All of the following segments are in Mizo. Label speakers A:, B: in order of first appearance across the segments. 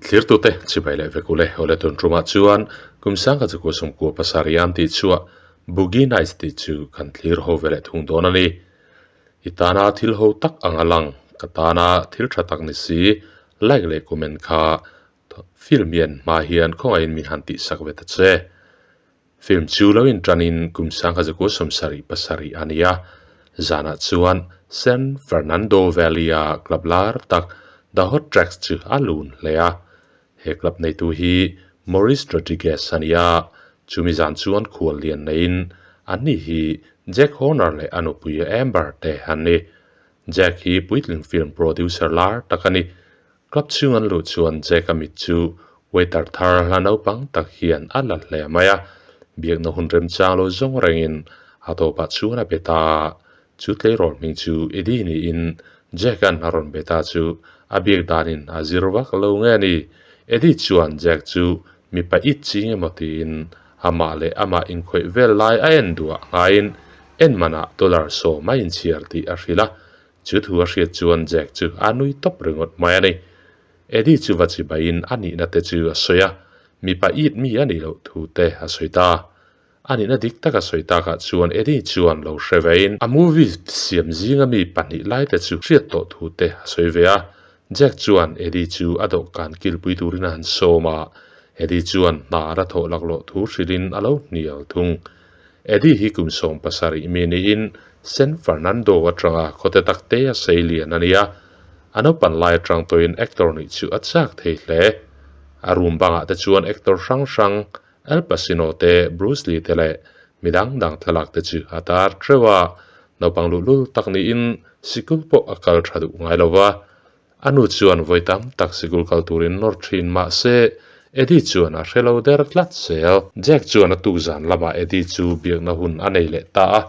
A: Thlirtute chibai leh vek ule awle tun tumah chuan kum sangkhat zakua sawmkua pasarih an tih chhuah Boogie Nights tih chu kan thlir ho ve leh thung dawn a ni. I tana thil ho tak ang a lang, ka tana thil tha tak ni si, like leh comment kha film hian hma hian khawngaihin min han tihsak ve ta che. Film chu lo inṭanin kum sangkhat zakua sawmsarih pasarih a ni a, zanah chuan San Fernando Valley-a club lar tak The Hot Tracks chu a lun hle a. He club neitu hi Maurice Rodriguez a ni a, chumi zan chuan khual lian neiin anni hi Jack Horner leh a nupui Amber te an ni. Jack hi puitling film producer lar tak a ni. Club chhung an luh chuan Jack-a mit chu waiter thar hla naupang tak hian a la hle mai a, biakna hun remchang lo zawng rengin a tawpah chuan a be ta a. Chu tleirawl hming chu Eddie niin Jack-a'n a rawn be ta chu a biak danin a zir vak lo nge a ni. Eddie chuan Jack chu mipa it ching emaw tiin amah leh amah inkhawih vel lai a en duah ngaiin en manah dollar sawm a inchhiar tih a hrilh a, Chu thu a hriat chuan Jack chu a nui tawp ringawt mai a ni. Eddie chu va chibaiin a nihna te chu a sawi a, mipa it mi a nih loh thu te a sawi ta. A nihna dik tak a sawi takah chuan Eddie chuan lo hre vein a movie siam zinga mi pahnih lai te chu hriat tawh thu te a sawi ve a. Jack chuan Eddie chu a dawhkan kilpui turin a han sawm a, Eddie chuan hna a la thawh laklawh thu hrilhin a lo hnial thung. Eddie hi kum 70 mi niin San Fernando atanga khawte tak te a sei lian a nia. A naupan lai atang tawhin actor nih chu a chak thei hle. A room bangah te chuan actor hrang hrang Al Pacino te, Bruce Lee te leh midang dang thlalak te chu a tar teuh a. Naupang luhlul tak niin sikul pawh a kal tha duh ngai lo va. A nu chuan vawi tam tak sikul kal turin nawr thin mah se, Eddie chuan a hre lo der tlat zel. Jack chuan a tuk zan lamah Eddie chu biakna hun a nei leh ta a,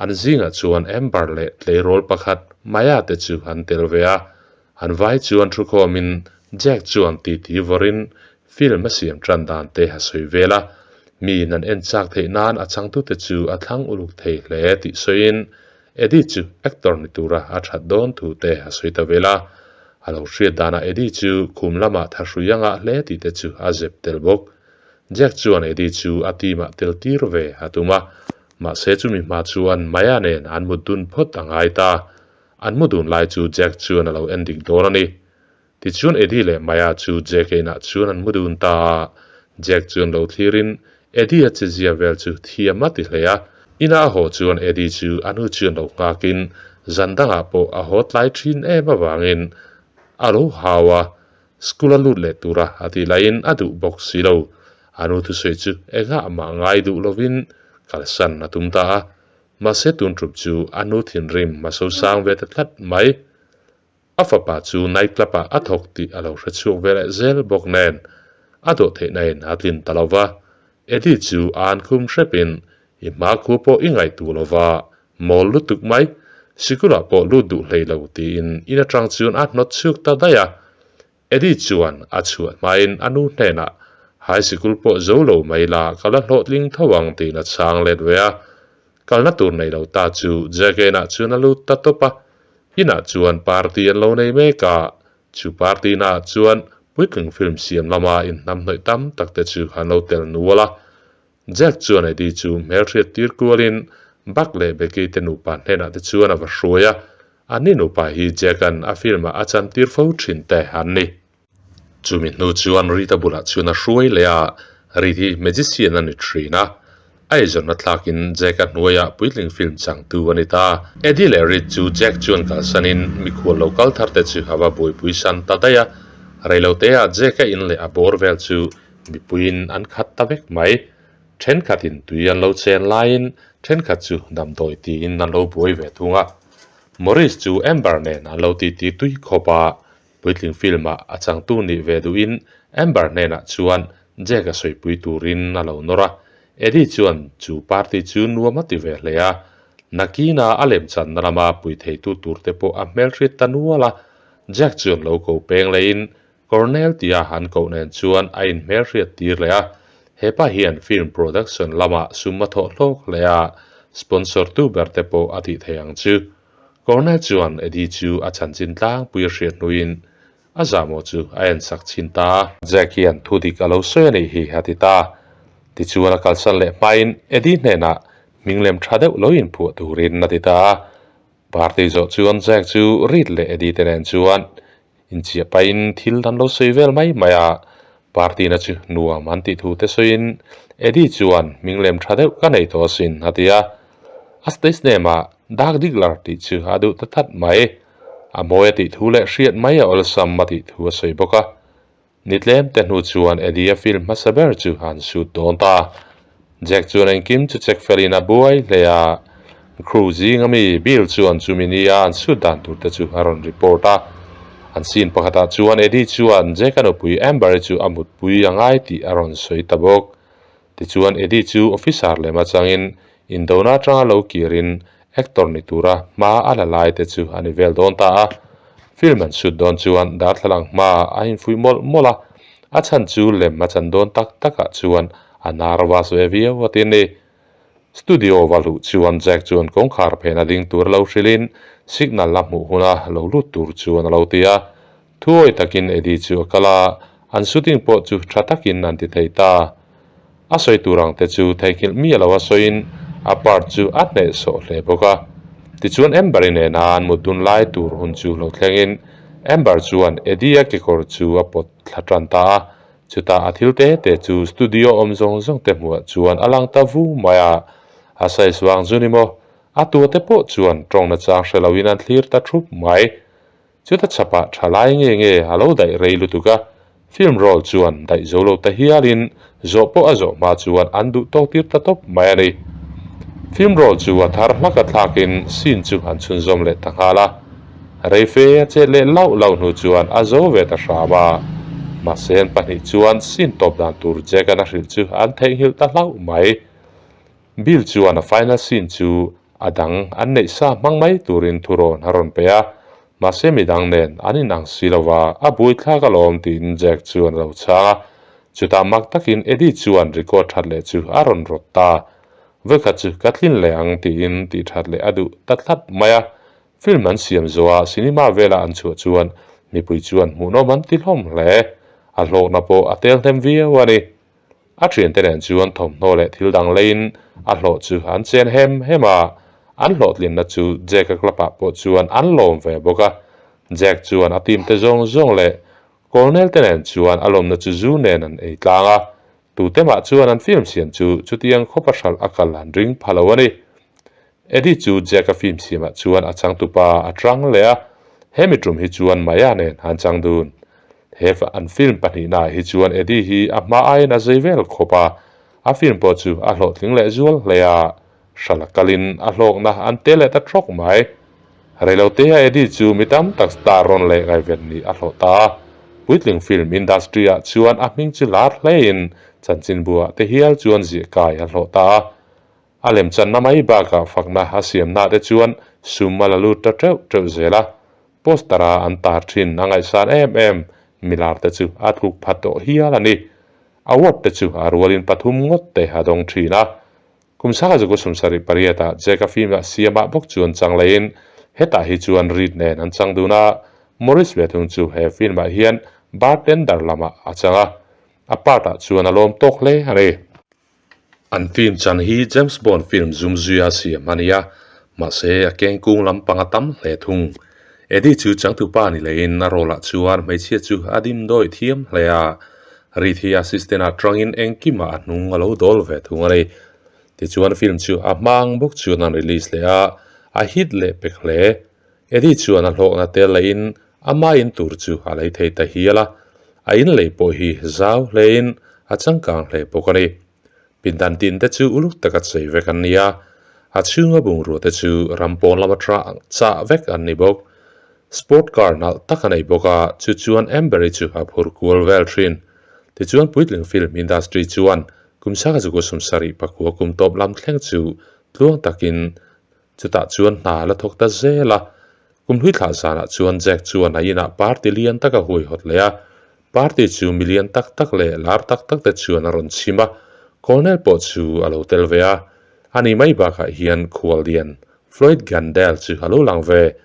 A: an zingah chuan Amber leh tleirawl pakhat Maya te chu an tel ve a. An vai chuan thukhawmin Jack chuan titi vawrin film a siam tan dan te a sawi vel a, miin an en chak theih nan a changtute chu a thlang uluk thei hle tih sawiin Eddie chu actor ni tura a that dawn thu te a sawi ta vel a, a lo hriat danah Eddie chu khum lamah thahrui a ngah hle tih te chu a zep tel bawk. Jack chuan Eddie chu a team ah tel tir ve a tum a, mahse chumi hma chuan Maya nen an mut dun phawt a ngai ta. An mu dun lai chu Jack chuan a lo en dik dawn a ni. Tichuan Eddie leh Maya chu Jack a inah chuan an mu dun ta a, Jack chuan lo thlirin Eddie a chezia vel chu thiam a ti hle a. Ina a haw chuan Eddie chu a nu chuan lo nghakin zan dangah pawh a haw tlai thin em avangin a lo hau a, school a lut leh tura a tih laiin a duh bawk si lo. A nu thusawi chu engah mah ngai duh lovin kalsan a tum ta a, mahse tun ṭup chu a nu thinrim a sosang ve ta tlat mai. A fapa chu night club ah a thawk tih a lo hre chhuak ve leh zel bawk nen a dawh theihna in a tlin ta lo va. Eddie chu a an khum hrep in i hma khu pawh i ngaihtuh lo va, mawl lutuk mai, sikulah pawh lut duh hlei lo tiin in atang chuan a hnawt chhuak ta daih a. Eddie chuan a chhuah hmain a nu hnenah high sikul pawh zo lo mai la ka la hlawhtling tho ang tiin a chhang let ve a. Kalna tur nei lo ta chu Jack-a inah chuan a lut ta tawp a. Inah chuan party an lo nei mek a, chu party naah chuan puitling film siam lama inhnamhnawih tam tak te chu an lo tel nual a. Jack chuan Eddie chu hmelhriat tir kualin Buck leh Becky te nupa hnenah te chuan a va hruai a, anni nupa hi Jack-a'n a film-ah a chantir fo thin te an ni. Chumi hnu chuan Rita bulah chuan a hruai leh a, Reed hi magician a ni thin a, a eizawnna thlakin Jack-a hnuaiah puitling film changtu a ni ta. Eddie leh Reed chu Jack chuan kalsanin mikhual lo kal thar te chu a va buaipui san ta daih a, reiloteah Jack-a in leh a bawr vel chu mipuiin an khat ta vek mai. Thenkhatin tui an lo chen laiin thenkhat chu damdawi tiin an lo buai ve thung a. Maurice chu Amber nen an lo titi tui khawp a, Puitling film-ah a changtu nih ve duhin Amber hnenah chuan Jack a sawipui turin a lo nawr a. Eddie chuan chu party chu nuam a ti ve hle a. Nakina a lemchanna lama pui theitu turte pawh a hmelhriat ta nual a. Jack chuan lo ko peng lehin Cornell tia an koh nen chuan a inhmelhriat tir leh a. Hepa hian film production lamah sum a thawh hlawk hle a, sponsor tu berte pawh a tih thei ang chu. Cornell chuan Eddie chu a chanchin tlangpui a hriat hnuin A zahmawh chu a en sak chhin ta a. Jack hian thu dik a lo sawi a nih hi a ti ta. Tichuan a kalsan leh hmain Eddie hnenah hming lem tha deuh lo inphuah turin a ti ta a. Party zawh chuan Jack chu Reed leh Eddie te nen chuan inchiah pahin thil an lo sawi vel mai mai a. Party na chu nuam an tih thu te sawiin Eddie chuan hming lem tha deuh ka nei tawh asin a ti a. A stage name ah Dark Diggler tih chu a duh ta that mai. A mawi a tih thu leh hriat mai a awlsam a tih thu a sawi bawk a. Ni tlem te hnu chuan Eddie a film hmasa ber chu an shoot dawn ta. Jack chuan engkim chu check felin a buai hle a. Crew zing ami Bill chuan chumi nia an shoot dan tur te chu a rawn report a. An scene pakhatah chuan Eddie chuan Jack a nupui Amber-i chu a mutpui a ngai tih a rawn sawi ta bawk. Tichuan Eddie chu officer lem atangin indona atanga lo kirin actor ni tura hma a la lai te chu a ni vel dawn ta a. Film an shoot dawn chuan darthlalang hma a infuih mawlh mawlh a, a chhan chu lem a chan dawn tak takah chuan a nervous ve viau a ti a ni. Studio va luh chuan Jack chuan kawngkhar phena ding tur a lo hrilhin signal a hmuh huna lo lut tur chuan a lo ti a. Thuawi takin Eddie chu a kal a, an shooting pawh chu tha takin an ti thei ta. A sawi tur ang te chu theihnghilh mi a lo a sawiin a part chu a hnehsawh hle bawk a. Tichuan Amber-i nena an mut dun lai tur hun chu lo thlengin Amber chuan Eddie-a kekawr chu a pawt thla tan ta a, chutah a thil te te chu studio awm zawng zawng te hmuah chuan a lang ta vu mai a. A size vang chu ni maw? A tua te pawh chuan tawng nachang hre loin an thlir ta thup mai. Chuta chhapah tha lai nge nge a lo daih rei lutuk a, film roll chuan daih zo lo ta hialin zawh pawh a zawh hma chuan an duh tawk tir ta tawp mai a ni. Film roll chu a thar hlak a thlakin scene chu an chhunzawm leh ta nghal a, rei fe a chet leh lauh lauh hnu chuan a zo ve ta hram a, mahse an pahnih chuan scene tawp dan tur Jack-an a hrilh chu an theihnghilh ta hlauh mai. Bill chuan a final scene chu a dang an neih sa hmang mai turin thurawn a rawn pe a, mahse midang nen an inang si lo va, a buaithlak alawm tiin Jack chuan a lo chhang a. Chutah mak takin Eddie chuan record that leh chu a rawn rawt ta. Vawikhat chu ka tlin leh ang tiin tih that leh a duh ta tlat mai a. Film an siam zawha cinema vela an chhuah chuan mipui chuan hmuhnawm an ti hlawm hle. A hlawkna pawh a tel hnem viau a ni. A thiante nen chuan thawmhnaw leh thil dang leiin a hlawh chu an chen hem hem a, an hlawhtlinna chu Jack-a club-ah pawh chuan an lawm ve bawk a. Jack chuan a team te zawng zawng leh Colonel te nen chuan a lawmna chu zu nen an ei tlang a, tute mah chuan an film siam chu chutiang khawpa hralh a kal an ring pha lo a ni. Eddie chu Jack-a film siamah chuan a changtupa a tang leh a, hemi tum hi chuan Maya nen an chang dun. He an film pahnihnaah hi chuan Eddie hi a hma aiin a zei vel khawp a, a film pawh chu a hlawhtling leh zual hle a, hralh a kalin a hlawkna an tel leh ta trawk mai. Reilotea Eddie chu mi tam tak star rawn leh ngaiven nih a hlawh ta a, puitling film industry-ah chuan a hming chu lar hlein chanchinbuah te hial chuan ziah kai a hlawh ta a. A lemchanna mai bakah fakna a siamna te chuan sum a la lut ta teuh teuh zel a, poster a an tar thin a ngaihsan em em milar te chu a tluk phat tawh hial a ni. Award te chu a rualin pathum ngawt te a dawng thin a. Kum sangha zaku sumsarih pariatah Jack-a film ah siamah bawk chuan chang leiin hetah hi chuan Reed nen an chang dun a, Morris ve thung chu he film ah hian bartender lamah a chang a, a part ah chuan a lawm tawk hle a ni. An film chan hi James Bond film zum zuia siam a ni a, mahse a kengkung lampang a tam hle thung. Eddie chu changtupa ni leiin a role ah chuan hmeichhia chu a dimdawi thiam hle a, Reed hi assistant ah tangin engkimah a hnung a lo dawl ve thung a ni. Tichuan film chu a hmang bawk chuan an release leh a, a hit leh pek hle. Eddie chuan a hlawkna tel leiin ama in tur chu a lei thei ta hial a, a in lei pawh hi zau hlein a changkang hle bawk a ni. Pindan tin te chu uluk taka chei vek an ni a, a chhunga bungrua te chu ram pawn lama tha chah vek an ni bawk. Sport car nalh tak a nei bawk a, chu chuan Amber-i chu a phur kual vel thin. Tichuan puitling film industry chuan kum sangha zukua sawmsarih pakua kum tawp lam thleng chu tluang takin Chutah chuan hna la thawk ta zel a, kum hlui thlah zanah chuan Jack chuan a inah party lian tak a huaihawt leh a, party chu mi lian tak tak leh lar tak tak te chuan a rawn chhim a, Colonel pawh chu a lo tel ve a, ani mai bakah hian khual lian Floyd Gandel chu a lo lang ve,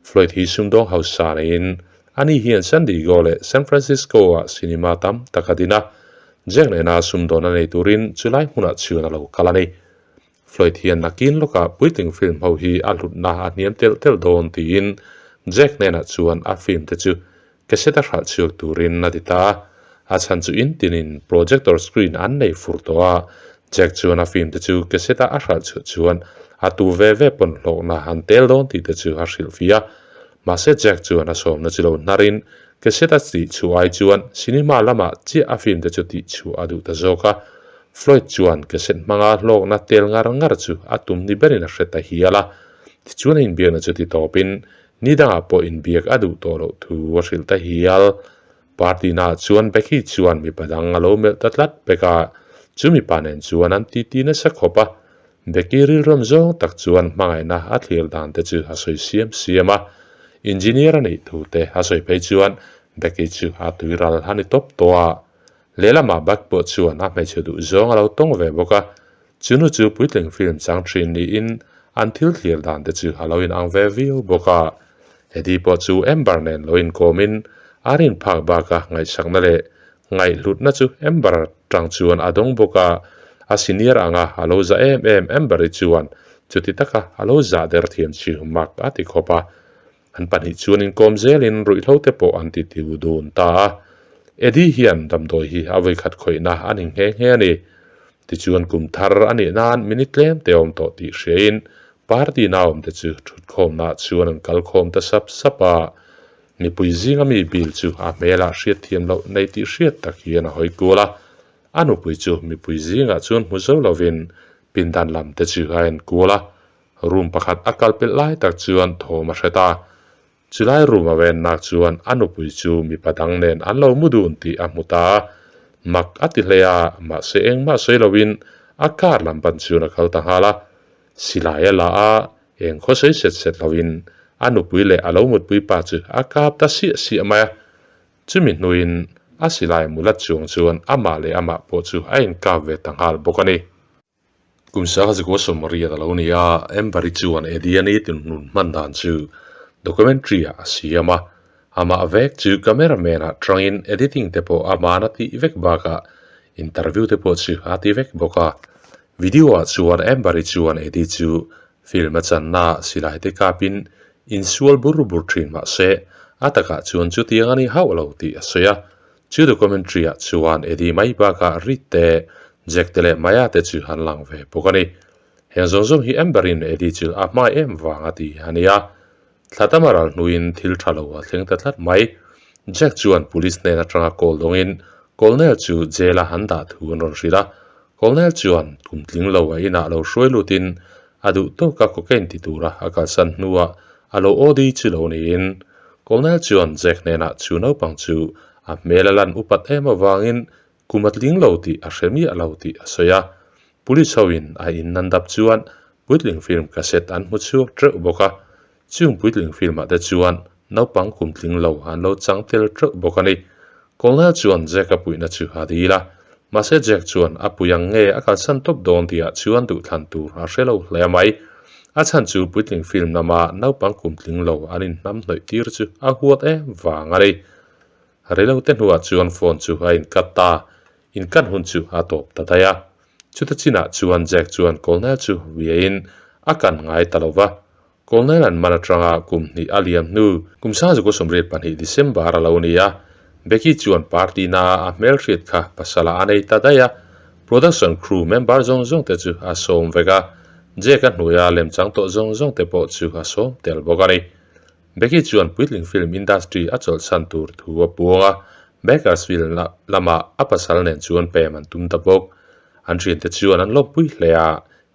A: Floyd hi sumdawng hausa neiin Ani hian San Diego leh San Francisco-ah cinema tam tak a din a, Jack nena sumdawn a nei turin chulai hmunah chuan a lo kal a ni. Floyd hian nakin lawkah puitling film ho hi a hlutna a hniam telh telh dawn tiin Jack hnenah chuan a film te chu cassette a hralh chhuak turin a ti ta a. A chhan chu in tinin projector screen an nei fur tawh a, Jack chuan a film te chu cassette a a hralh chhuah chuan a tu ve ve pawn hlawkna an tel dawn tih te chu a hrilh fih a. Mahse Jack chuan a sawmna chu lo hnarin cassette a tih chhuah ai chuan cinema lamah chiah a film te chu tih chhuah a duh ta zawk a. Floyd chuan cassette hmanga hlawkna tel ngar ngar chu a tum ni berin a hre ta hial a. Tichuan a inbiakna chu ti tawpin ni dangah pawh inbiak a duh tawh loh thu a hrilh ta hial. Party naah chuan Becky chuan mipa dang a lo melh ta tlat pek a, chu mipa nen chuan an titi nasa khawp a. Becky rilrawm zawng tak chuan hmangaihna a thlir dan te chu a sawi siam siam a. Engineer a nih thu te a sawi phei chuan Becky chu a tui ral a ni tawp tawh a. Lehlamah Buck pawh chuan a hmeichhe duh zawng a lo tawng ve bawk a, chu nu chu puitling film chang thin niin an thil thlir dan te chu a lo inang ve viau bawk a. Eddie pawh chu Amber nen lo inkawmin a rin phak baka ngaihsakna leh ngaihhlutna chu Amber tang chuan a dawng bawk a, a senior anga a lo za em em Amber-i chuan chuti taka a lo zah der thiam chu mak a ti khawp a. An pahnih chuan inkawm zelin ruihhlo te pawh an ti tiu dun ta a. Eddie hian damdawi hi a vawikhat khawihna a ni nghe nghe a ni. Tichuan kum thar a nih nan minute tlem te awm tawh tih hriain party naawm te chu thutkhawmnaah chuan an kal khawm ta sap sap a. Mipui zinga mi Bill chu a hmelah hriatthiam loh nei tih hriat tak hian a hawi kual a. A nupui chu mipui zingah chuan hmu zo lovin pindan lam te chu a en kual a. Room pakhat a kal pelh lai tak chuan thawm a hre ta. Chulai room a ven nak chuan a nupui chu mipa dang nen an lo mu dun tih a hmu ta a. Mak a ti hle a, mahse engmah sawi loin a car lam pan chuan a kal ta nghal a. Silai a la a, eng khaw sawi set set loin a nupui leh a lo mutpui pa chu a kap ta siah siah mai a. Chumi hnuin a silai mulat chuang chuan amah leh amah pawh chu a inkap ve ta nghal bawk a ni. Kum sangha zikua sawmriat a lo ni a, Amber-i chuan Eddie-a nitin hnun hman dan chu documentary-ah a siam a. Amah vek chu cameraman-ah tangin editing te pawh aman a tih vek bakah interview te pawh chu a ti vek bawk a. Video-ah chuan Amber-i chuan Eddie chu film a channaah silai te kapin insual bur bur thin mah se a takah chuan chutiang a ni hauh lo tih a sawi a. Chu documentary ah chuan Eddie mai bakah Reed te, Jack te leh Maya te chu an lang ve bawk a ni. Heng zawng zawng hi Amber in Eddie chu a hmai em vang a ti a ni a. Thla tam a ral hnuin thil tha lo a thleng ta tlat mai. Jack chuan police hnen atanga call dawngin Colonel chu jail a an dah thu an rawn hrilh a. Colonel chuan kum tling lo a inah lo hruai lutin a duh tawka cocaine ti tura a kalsan hnuah a lo OD chu lo niin Colonel chuan Jack hnenah chu naupang chu a hmel a lan upat em avangin kum a tling lo tih a hre miah lo tih a sawi a. Police hoin a in nan dap chuan puitling film cassette an hmu chhuak teuh bawk a. Chung puitling film ah te chuan naupang kum tling lo an lo chang tel teuh bawk a ni. Colonel chuan Jack a puihna chu a dil a. Mahse Jack chuan a pui ang nge a kalsan tawp dawn tihah chuan duhthlan tur a hre lo hle mai. A chhan chu puitling film lama naupang kum tling lo an inhnam hnawih tir chu a huat em vang a ni. Reilote hnuah chuan phone chu a incut ta, incut hun chu a tawp ta daih a. Chuta chinah chuan Jack chuan Colonel chu viain a kan ngai ta lo va. Colonel an man atanga kum hnih a liam hnu kum sangzukua 32 December a lo ni a, Becky chuan party na a hmelhriat kha pasal a nei ta daih a, production crew member zawng zawng te chu a sawm vek a, Jack a hnuaia lemchang tawh zawng zawng te pawh chu a sawm tel bawk a ni. Becky chuan puitling film industry a chawlhsan tur thu a puang a, Bakersfield lamah a pasal nen chuan pem an tum ta bawk. An thiante chuan an lawmpui hle a,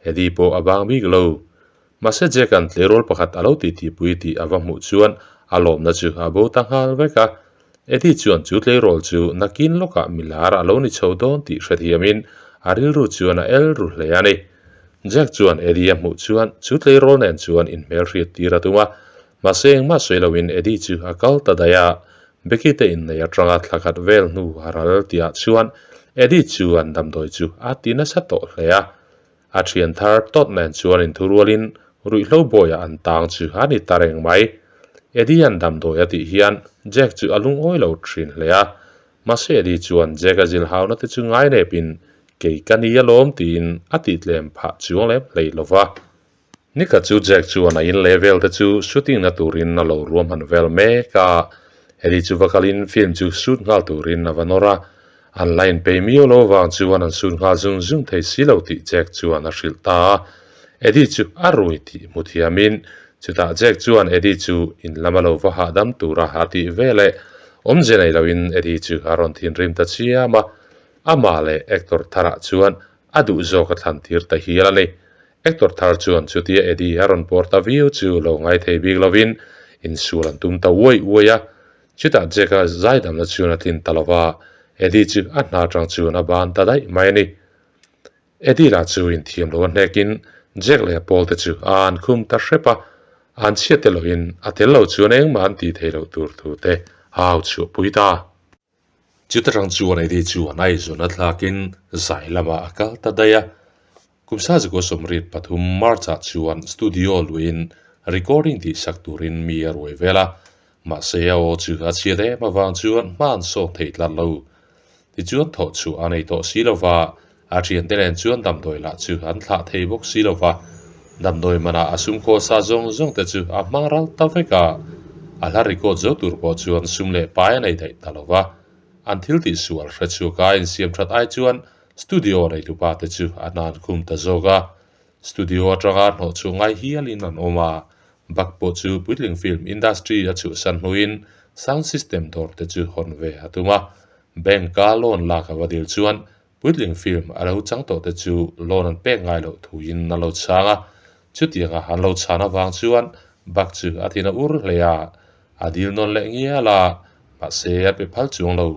A: Eddie pawh a bang bik lo. Mahse Jack-a'n tleirawl pakhat a lo titipui tih a va hmuh chuan a lawmna chu a bo ta nghal vek a. Eddie chuan chu tleirawl chu nakin lawkah milar a lo ni chho dawn tih hrethiamin a rilru chuan a el ru hle a ni. Jack chuan Eddie a hmuh chuan chu tleirawl nen chuan inhmelhriat tir a tum a. Mahse engmah sawi loin Eddie chu a kal ta daih a. Becky te inneih atanga thla khat vel hnu a ral tihah chuan Eddie chuan damdawi chu a ti nasa tawh hle a. A thian thar tawt nen chuan inthurualin ruihhlo bawiah an tang chu a ni ta reng mai. Eddie an damdawi a tih hian Jack chu a lungawi lo thin hle a, mahse Eddie chuan Jack a zilhauna te chu ngainepin kei ka ni alawm tiin a tihtlem phah chuang lem hlei lo va. Nikhat chu Jack chuan a in leh vel te chu shooting na turin a lo ruahman vel mek a, Eddie chu va kalin film chu shoot nghal turin a va nawr a, an la inpei miau lo avang chuan an shoot nghal zung zung thei si lo tih Jack chuan a hrilh ta a, Eddie chu a rui tih hmu thiamin chutah Jack chuan Eddie chu in lama lo va hahdam tura a tih veleh awmze nei loin Eddie chu a rawn thinrim ta chiam a, amah leh actor tharah chuan a duh zawk a thlan tir ta hial a ni. Actor thar chuan chutia Eddie a rawn pawr ta viau chu lo ngai thei bik lovin insual an tum ta uai uai a. Chutah Jack-a zaidamna chuan a tlin ta lo va, Eddie chu a hna atang chuan a ban ta daih mai a ni. Eddie lah chu inthiam lo a hnekin Jack leh a pawl te chu a an khum ta hrep a, an chhiat te loin a tel lo chuan engmah an tih theih loh tur thu te a au chhuah pui ta. Chuta tang chuan Eddie chuan a eizawn a thlakin zai lamah a kal ta daih a. Kum sazikua sawmriat pathum March-ah chuan studio luiin recording tih sak turin mi a ruai vel a, mahse a aw chu a chhiat em avang chuan hma an sawk thei tlat lo. Tichuan thawh chhuah a nei tawh si lova, a thiante nen chuan damdawi lah chu an thlah thei bawk si lova, damdawi manah a sum khaw sa zawng zawng te chu a hmang ral ta vek a, a hla record zo tur pawh chuan sum leh pai a nei daih ta lova, an thil tih sual hre chhuak a insiam that ai chuan studio neitupa te chu a hnan khum ta zawk a, studio atanga hnawh chhuah ngai hialin an awm a, bak pawh chu puitling film industry a chhuahsan hnuin sound system dawr te chu hawn ve a tum a, bank a loan lak a va dil chuan puitling film a lo chang tawh te chu loan an pek ngai loh thuin a lo chhang a, chutianga an lo chhan avang chuan bak chu a thin a ur hle a, a dil nawn leh ngial a, mahse a pe phal chuang lo.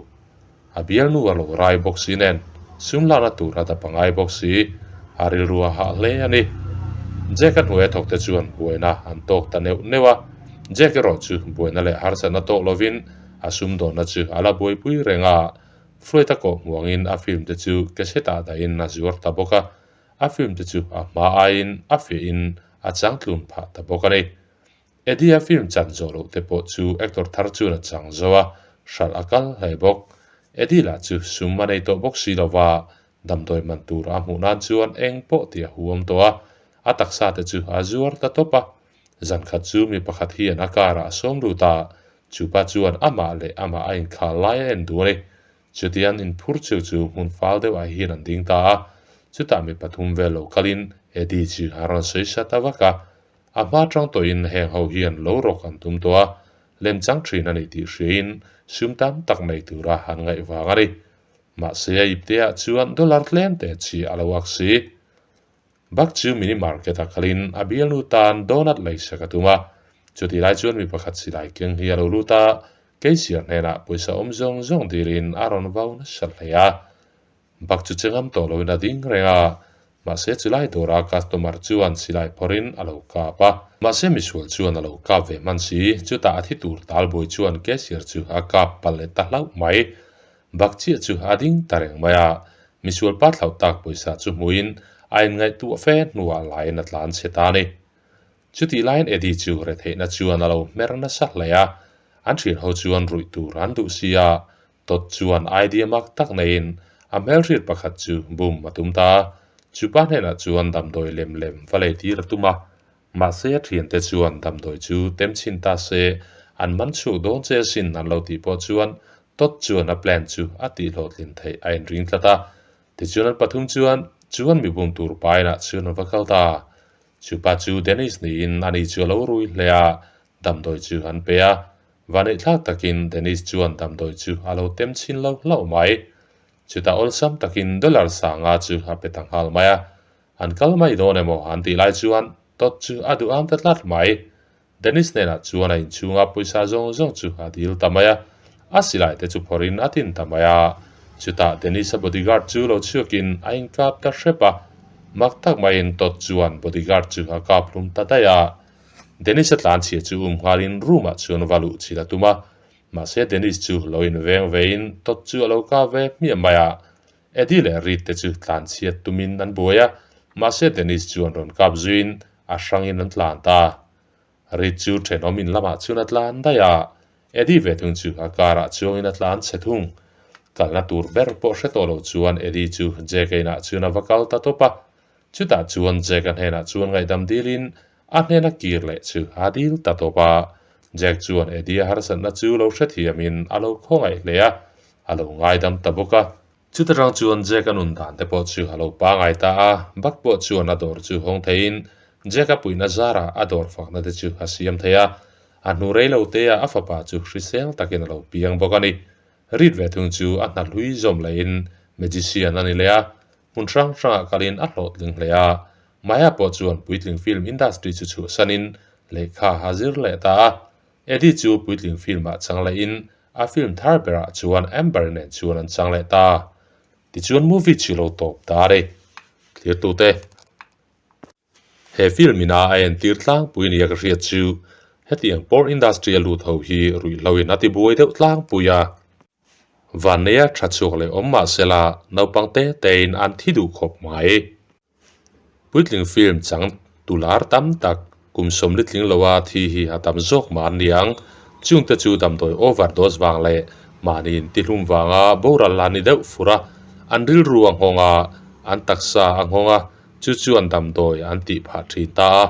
A: A bialnu a lo rai bawk si nen sum lakna tur a dap a ngai bawk si, a rilru a hah hle a ni. Jack a hnuaia thawk te chuan buaina an tawk ta neuh neuh a, Jack erawh chu buaina leh harsatna tawk lovin a sumdawnna chu a la buaipui reng a, Floyd a kawh hmuangin a film te chu cassette ah dahin a zuar ta bawk a, a film te chu a hma aiin a fiahin a changtlun phah ta bawk a ni. Eddie-a film chan zawh loh te pawh chu actor thar chuan a chang zo a, hralh a kal hle bawk. Eddie lah chu sum a nei tawh bawk si lo va, damdawi man tur a hmuh nan chuan eng pawh tih a huam tawh a, a taksa te chu a zuar ta tawp a. Zan khat chu mi pakhat hian a car ah a sawm lut a, chupa chuan amah leh amah a inkhal lai a en duh a ni. Chutiang inphur chu chu hmun fal deuh ah hian an ding ta a, chutah mi pathum vel lo kalin Eddie chu a rawn sawi sa ta vak a. A hma tang tawhin heng ho hian lo rawk an tum tawh a, lemchang thin a ni tih hriain sum tam tak nei tura an ngaih vang a ni. Mahse a ipteah chuan dollar tlem te chi a lo ak si. Bak chu mini market ah kalin a bialnu tan donut lei sak a tum a, chutih lai chuan mi pakhat silai keng hi a lo lut a, Keisiar hnenah pawisa awm zawng zawng dilin a rawn vau nasa hle a. Bak chu che ngam tawh loin a ding reng a, mahse chulai dawra customer chuan silai phawrhin a lo kap a. Mahse misual chuan a lo kap ve hman si, chutah a thi tur talbuai chuan cashier chu a kap palh leh ta hlauh mai. Bak chiah chu a ding ta reng mai a, misual pa thlauh tak pawisa chu hmuhin a inngaihtuah fe hnuah laiin a tlan chhe ta a ni. Chutih laiin Eddie chu retheihna chuan a lo hmer nasa hle a, an thian ho chuan ruih tur an duh si a, Todd chuan idea mak tak neiin a hmelhriat pakhat chu bum a tum ta a, chupa hnenah chuan damdawi lem lem va lei tir a tum a, mahse a thiante chuan damdawi chu tem chhin ta se an man chhuak dawn che asin an lo tih pawh chuan Todd chuan a plan chu a tihhlawhtlin theih a inring tlat a, tichuan an pathum chuan chuan mi bum tur painah chuan an va kal ta. Chupa chu Dennis niin ani chu a lo rui hle a, damdawi chu an pe a, Vaneihthlak takin Dennis chuan damdawi chu a lo tem chhin lo hlauh mai. Chutah awlsam takin dollar sanga chu a pe ta nghal mai a. An kal mai dawn emaw an tih lai chuan Todd chu a duh ang ta tlat mai. Dennis hnenah chuan a inchhunga pawisa zawng zawng chu a dil ta mai a. A silai te chu phawrhin a tin ta mai a. Chutah Dennis-a bodyguard chu lo chhuakin a inkap ta hrep a. Mak tak maiin Todd chuan bodyguard chu a kap hlum ta daih a. Dennis a tlan chhia chu um nghalin room ah chuan va luh chhil a tum a, mahse Dennis chu lo in veng ve in Todd chu a lo kap ve hmiah mai a. Eddie leh Reed te chu tlan chhiat tumin an buai a, mahse Dennis chuan rawn kap zuiin a hrangin an tlan ta. Reed chu thenawm in lamah chuan a tlan daih a, Eddie ve thung chu a car ah chuangin a tlan chhe thung. Kalna tur ber pawh hre tawh lo chuan Eddie chu Jack a inah chuan a va kal ta tawp a. Chutah chuan Jack a hnenah chuan ngaihdam dilin a hnena kir leh chu a dil ta tawp a. Jack chuan Eddie a harsatna chu lo hrethiamin a lo khawngaih hle a, a lo ngaidam ta bawk a. Chuta tang chuan Jack a nun dan te pawh chu a lo pangai ta a, Buck pawh chuan a dawr chu hawng theiin Jack a puihna zarah a dawr fakna te chu a siam thei a, a hnu rei lo te ah a fapa chu hrisel takin a lo piang bawk a ni. Reed ve thung chu a hna hlui zawm lehin magician a ni leh a, hmun hrang hrangah kalin a hlawhtling hle a, Maya pawh chuan puitling film industry chu chhuahsanin lehkha a zir leh ta a, Eddie chu puitling film-ah chang lehin a film thar berah chuan Amber nen chuan an chang leh ta. Tichuan movie chu lo tawp ta a ni. Thlirtute. He film ina a entir tlangpui nia ka hriat chu hetiang porn industry a lut ho hi ruihhlo in a tibuai deuh tlangpui a. Vanneia tha chhuak leh awm mah sela naupang te tein an thi duh khawp mai. Puitling film chang tular tam tak kum sawmli tling loa thi hi a tam zawk mah an ni ang. Chungte chu damdawi overdose vang leh mahni intihlum vanga boral la ni deuh fur a, an rilru a nghawng a, an taksa a nghawng a, chu chuan damdawi an tih phah thin ta a.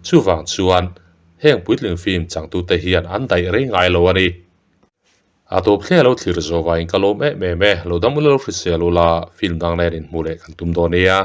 A: Chuvang chuan heng puitling film changtute hian an daih rei ngai lo a ni. A tawp thleng a lo thlir zawh vangin ka lawm em em e, lo dam ula lo hrisel ula, film dang nen inhmuh leh kan tum dawn nia.